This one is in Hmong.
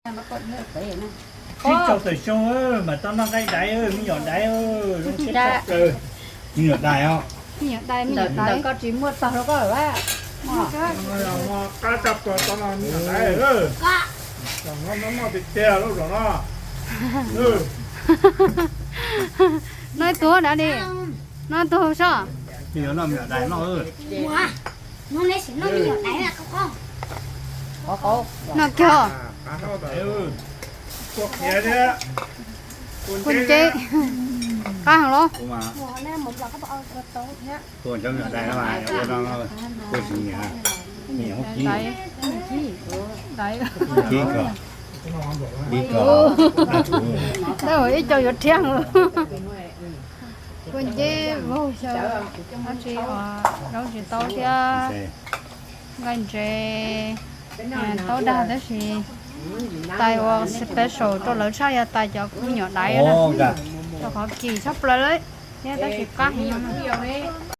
Tsib caug tawm xyoo mas tau noj nqaij daiv, me nyuam daiv, zoo siab tshaj plaws. Me nyuam dais os. Ntawm koj tsis muaj tog rau koj lawm. Qab tshaj plaws tau noj me nyuam daiv. Noj tiag tiag lub zaum no. Noj ib tug dav li. Noj ib tug sob. Noj me nyuam dais noj. Noj kiag. Kuv ces qab heev los. Dais, ib co yuav rhiab. Kuv ces vaug xyaw, dab tsi, zaub tsis tau thiab. Nqaij ntses tau dag tab sis tais uas special rau lawv tshaj yog tais cov me nyuam daiv, rau qhov kim tshaj plaws lawm thiab tab sis qab heev no.